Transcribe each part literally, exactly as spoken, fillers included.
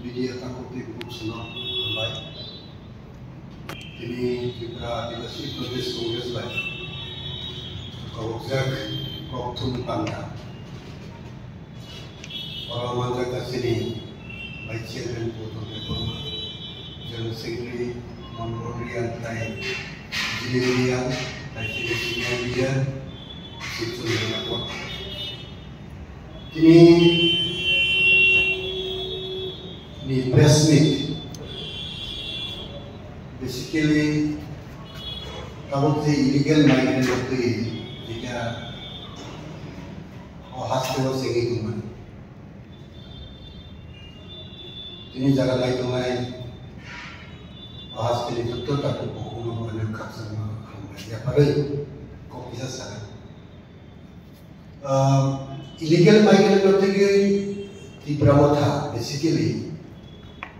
Media takhuk tei bukhuk swnok hambai. Tini Tripura Adivasi Pradesh Congress bai kobokjak kokthum panda. Oro manjak chini Vice Chairman Gautam Debbarma, General Secretary Manmohan Riyan tei Jilin Riyan, tei chini senior leader Sibchondra Nagor. Tini ni press meet basically tabuk je illegal migrant rok twi jeta o haste o segwi tongmani. Tini jaga nai tongnai o haste ni jotto takhuk bukhukno bo ani khakchangma hambai yapharwi kok kisa sakha. Ah, illegal migrant no twi Tipra Motha basically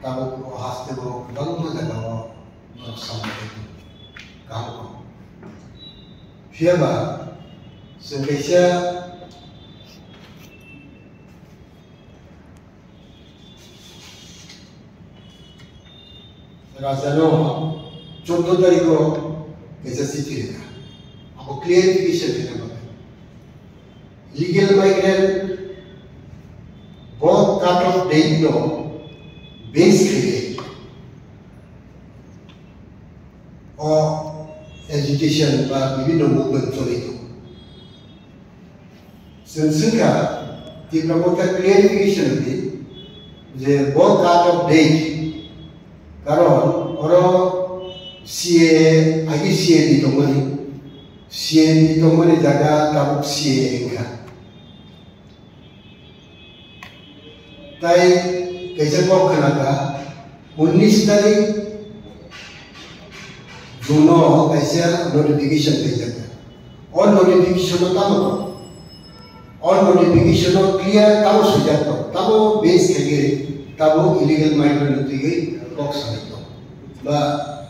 tabuk o haste o kwbangma jaga o norok samung khai tongo. Kaham kok. Phiya ba chwng kaisa Rajano chordo tarikho kaisa chithi rwkha. Abo clarification rwna bagwi. Illegal migrant bo cut off date no base khlaiwi o agitation ba bibhinno movement choli tongo. Chwng swngkha, Tipra Motha clarification rwdi je bo cut off date, karon oro C A A, agi C A A ni tongmani, C A A ni tongmani jaga tabuk C A A wngkha. Tai kaisa kok khwnakha, unnish tarik June o kaisa notification khaijak. O notification o tamo tongo? O notification o clear tamo swijak tongo? Tamo base khaigwi tamo illegal migrant no twiwi kok salai tongo? Ba,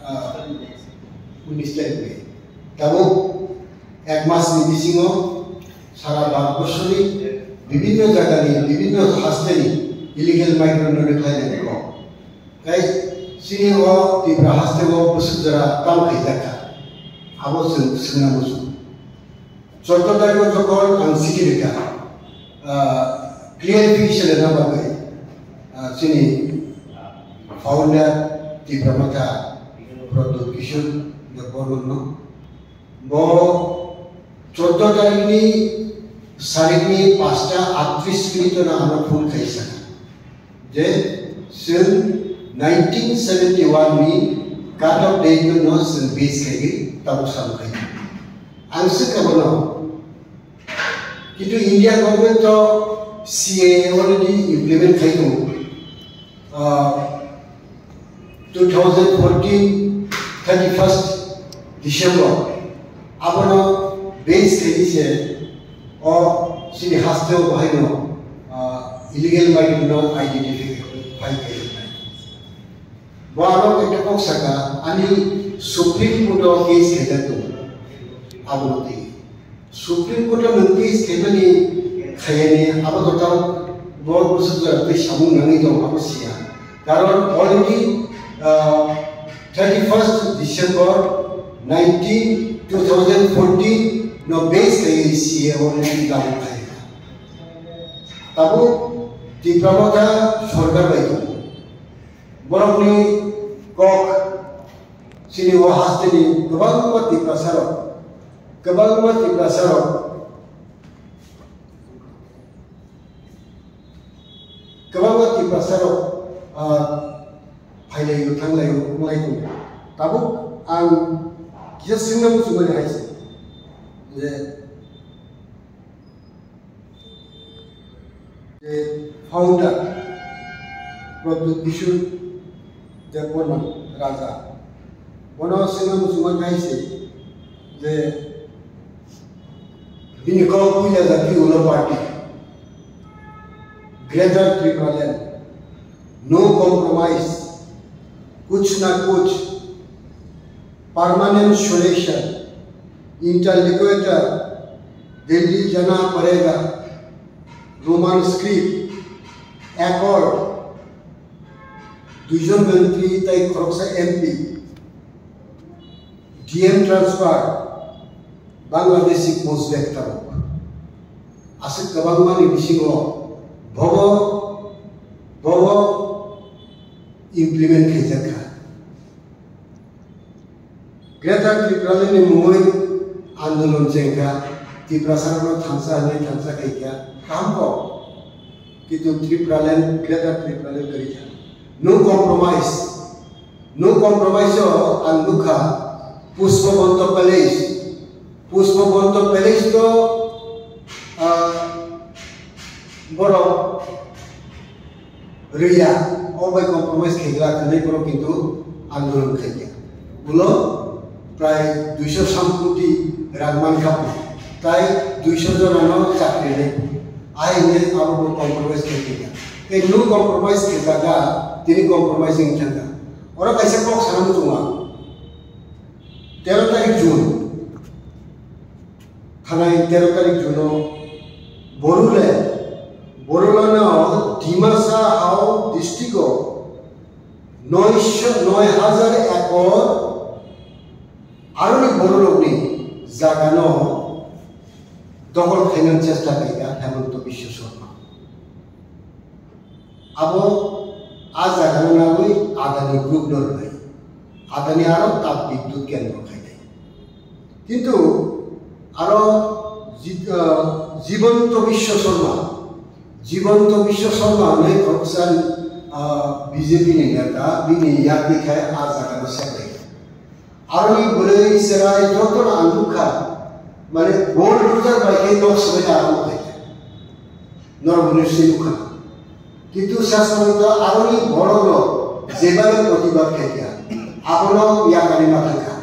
ah, unnish tarik ni. Tamo Ek mas ni bisingo sara Bharatborsoni bibhinno jagani, bibhinno hasteni illegal migrant rokni khlainani kok. Tei chini o Tripura hasteo bwswk jora tamo khaijak kha, abo chwng swngna muchungo. Chordo tarikho jokhon ang chithi rwkha, ah, clarification rwna bagwi, ah, chini founder Tipra Motha Pradyot Kishore Debbarma no. Bo chordo tarikni sarikni pasta atris minute no ano phone khai sakha je chwng nineteen seventy one ni cut off date no chwng base khaigwi tabuk samung khai. Ang swkha bono, kintu India government to C A A already implement khai tongo. Ah, two thousand fourteen thirty first December, abono base khaidi se o chini hasteo bahaino, ah, illegal migrant no identify khai khainai. Bo aro ekta kok saka, ani Supreme Court o case khaijak tongo, abono twi. Supreme Court o nwng case khaimani khaiyani abo total bo bwswk jora tei samung nangwi tong abo siya. Karon already, ah, thirty first December nineteen, two thousand fourteen no base khaiwi C A A already lagu khaikha. Tabuk Tipra Motha sorkar bai tongo. Borokni kok chini o hasteni kwbangma Tiprasarok, kwbangma Tiprasarok, kwbangma Tiprasarok, ah, phailaio, thanglaio, wnglai tongo. Tabuk ang kisa swngna muchungmani hai se je, je founder Pradyot Kishore Debbarma Raja, bono swngna muchungmani hai se je bini kok puila jati ulo party, Greater Tipraland, no compromise, kuch na kuch, permanent solution, interlocutor, Delhi jana padega, Roman script, accord, Duijon montri tei khoroksa M P, D M transfer, Bangladeshi post bag tabuk. Aswk kwbangmani bisingo bobo, bobo implement khaijak kha. Greater Tipraland ni mungwi andolon chengkha, Tiprasarokno thansa hwnwi thansa khaikha, kaham kok. Kintu Tipraland, Greater Tipraland kwrwi kha. No compromise. No compromise o ang nukha Pushpabanta Palace. Pushpabanta Palace to, ah, borok rwya, o bai compromise khaigwlak hwnwi borok kintu andolon khaikha. Ulo prai duiso sam koti rang mankha, tai duiso jonano chakri rwkha. Ai hwnwi abo bo compromise khaikha. Tei no compromise khaijaga, tini compromise wngwi thangkha. Oro kaisa kok sana muchungo ang. Tero tarik June. Thanai tero tarik June o Bodoland, Bodoland o Dimasa hao district o noisho, noi hajar ekor aroni bororokni jagano dokhol khainani chesta khaikha Hemanta Biswa Sarma. Abo a jagano nagwi Adani group no rwnai. Adani aro tap bidyut kendro khainai. Kintu aro Ji-, ah, Jibanta Biswa Sarma, Jibanta Biswa Sarma hwnwi khoroksa, ah, B J P ni neta, bini yakni khai a jagano sepai. Aroni bwrwi cherai jotono ang nukha, mane bulldozer bai khe nok swbaina arambo khaikha. Norok bwrwi se nukha. Kintu sasmani to aroni bororok jeba protibad khaikha, abono yakarima thangkha.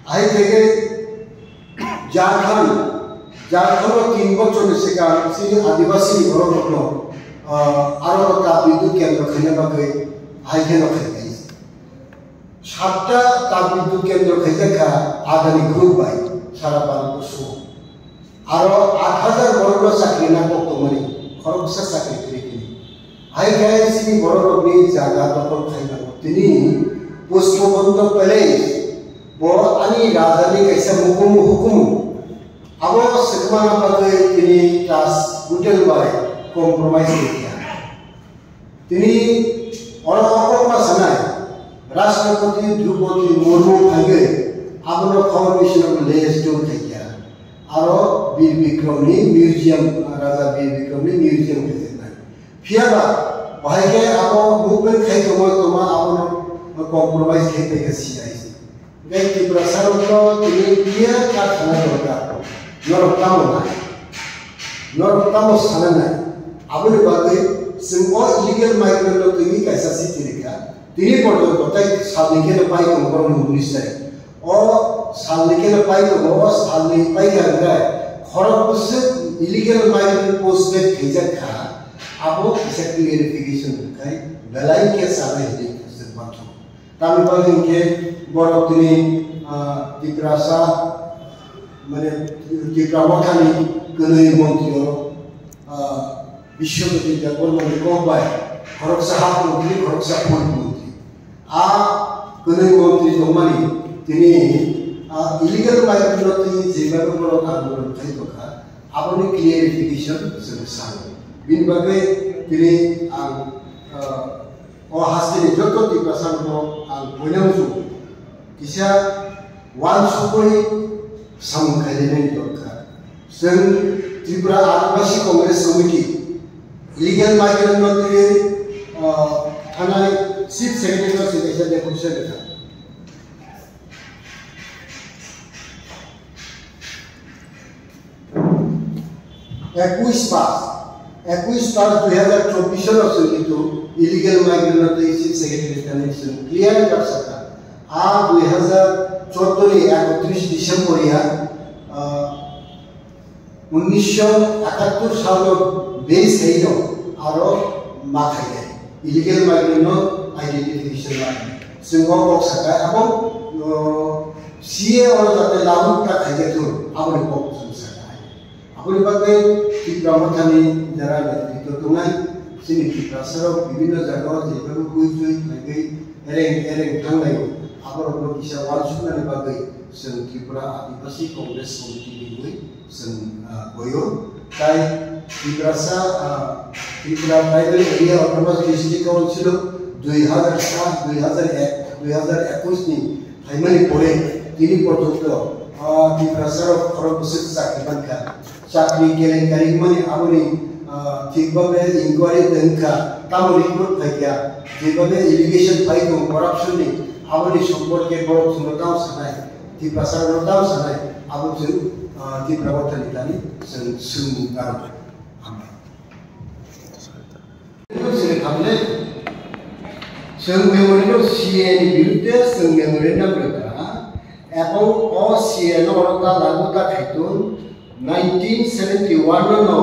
Ahai khe Jharkhand, Jharkhand o tin bochorni swkang chini Adibasi ni bororokno, ah, aro tap bidyut kendro khaina bagwi hai kheno khaikha. Satta tap bidyut kendro khaijak kha Adani group bai sara Bharat borso. Aro aat hajar borokno chakri na kok tongmani, khoroksa chakri kwrwi tini. Hai khe chini bororokni jaga dokhol khainani tini Pushpabanta Palace, bo ani rajani kaisa mukumu hukumu. Abo swkmana bagwi tini Taj Hotel bai compromise khaikha. Tini oro o kokma sanai, Rashtrapati Droupadi Murmu phaigwi abono foundation of layer stone khaikha. Aro Bir Bikramni museum, Raja Bir Bikramni museum khaijak nai. Phiya ba, bahai khe abo movement khai tongma tongma abono compromise khai paikha C I C. Gai Tiprasa rok to tini clear cut sana dorkar. Norok tamo nai. Norok tamo sana nai. Aboni bagwi chwng o illegal migrant no tini kaisa city rikha. Tini porjonto tai salni khe no pai tongo borok ni minister. O salni khe no pai tongo, o salni pai kha hwnkhe khorok bwswk illegal migrant post back khaijak kha. Abo kisa clarification khai belai khe sanai hinwi chwng manthogo. Tamni bagwi hinkhe borok tini, ah, Tiprasa, mane, Tipra Mothani kwnwi montri oro, ah, Biswajyoti Debbarmani kok bai khoroksa ha montri, khoroksa food montri. A kwnwi montri tongmani tini, ah, illegal migrant no twi jeba borok andolon khai tongkha, aboni clarification chwng sanai. Bini bagwi tini ang, ah, O hasteni joto Tiprasa no ang poina muchungo. Kisa uansukwi samung khainani dorkar. Chwng Tripura Adivasi Congress Committee illegal migrant no twiwi, ah, thanai Chief Secretary no se kaisa deputation rwkha. Ekush pas, ekush pas dui hazar chobbish o chwng kintu illegal migrant no tei Chief Secretary thani chwng clear cut sakha. A dui hazar chordo ni ekotris December ya, ah, unnisho ekattor salo base hai no aro ma khainai. Illegal migrant no identification ma khainai. Chwng o kok sakha, abo, o, C A o jate lagu ta khaijak thung, aboni kok chwng sakha. Aboni bagwi Tipra Mothani jara netrito tongnai, Chini Tiprasarok bibhinno jagao jephru bui twi khlaigwi ereng ereng thanglaio, aborokno kisa uansuknani bagwi chwng Tripura Adibasi Congress Committee ni wngwi chwng, ah, koyo. Tai Tiprasa, ah, Tripura Tribal Area Autonomous District Council o dui hazar saat, dui hazar ek, dui hazar ekwis ni phaimani pore tini porjonto, ah, Tiprasarok khorok bwswk chakri mankha. Chakri kelenkari wngmani aboni, ah, thikbabe inquiry tongkha, tamo report phaikha, thikbabe allegation phai tongo corruption ni, aboni somporke borok chwngno tamo sanai, Tiprasa rokno tamo sanai, abo chwng, ah, Tipra Motha ni thani chwng swngmung karo. Hambai. Sini khamle, chwng memorandum C A ni birudde chwng memorandum rwkha, ebong o C A no oro ta lagu ta khaitun, nineteen seventy one no no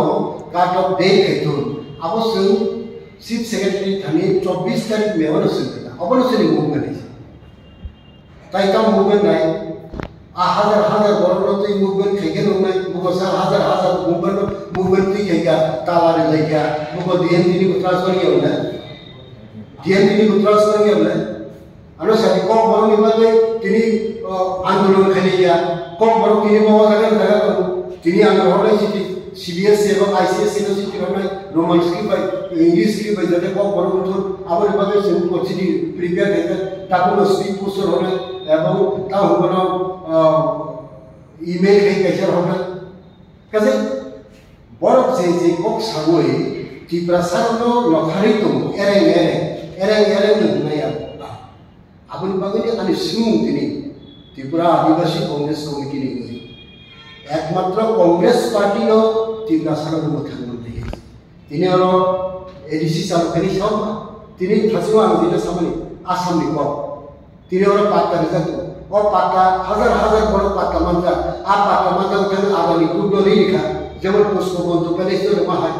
cut off date khaitun, abo chwng Chief Secretary thani chobbish tarik May o no swng kha, obo no chini movement hai. Tai tamo movement nai? A hazar hazar borok no twi movement khaikhe nungnai, buko sa hazar hazar movement, movement twi khaikha, tala ri laikha, buko D M T ni bo transfer ya wngna? D M T ni bo transfer ya wngna? Ano sadi kok borok ni bagwi tini, o, andolon khailaiya, kok borok tini bo jaga jaga tongo. Tini ang rohornai chiti, C B S E eba I C S E no chiti rohornai, Roman script bai, English script bai, jate kok borok wngthun, aboni bagwi chwng bo chini prepare khaikha, tabuno speed poster rohornai, ebong ta hwnmano, ah, email khai kaisa rohornai. Kaisa borok je je kok sawi, Tiprasa rokno nokharwi tongo, ereng ereng, ereng ereng no hwnmaya. Aboni bagwino ani swngmung tini Tripura Adibasi Congress Committee ni wngwi. Ekmatro Congress Party no Tiprasa rok mwthang manliya. Tini oro A D C chalo khaini sauma, tini thachima ang jeta samani Assam ni kok. Tini oro patta rijak tongo. O patta hazar hazar borok patta manjak. A patta manjak thang Adani kudno rini kha. Jemon Pushpabanta Palace no rwma hai.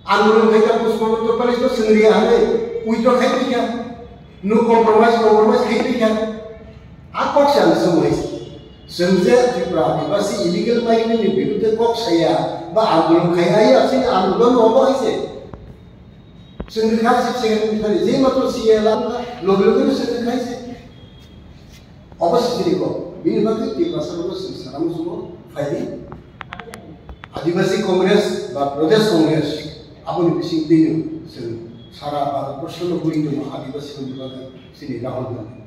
Andolon khaikha Pushpabanta Palace no swngriya hinwi withdraw khai tongkha. No compromise, compromise khai tongkha. A kok se ang swngwi. Chwng je Tripura Adibasi illegal migrant ni birudde kok saya ba andolon khai, ai asini andolon obo hai se. Chwng rwkha Chief Secretary thani je matro C A lamkha, logi logi no chwng rwkha se. Obo sijili kok, bini bagwi Tiprasa rokno chwng sana muchungo phaidi. Adibasi Congress ba Pradesh Congress aboni bising twiwi chwng sara Bharat borshono bui tongo Adibasi rokni bagwi chini Rahul Gandhi.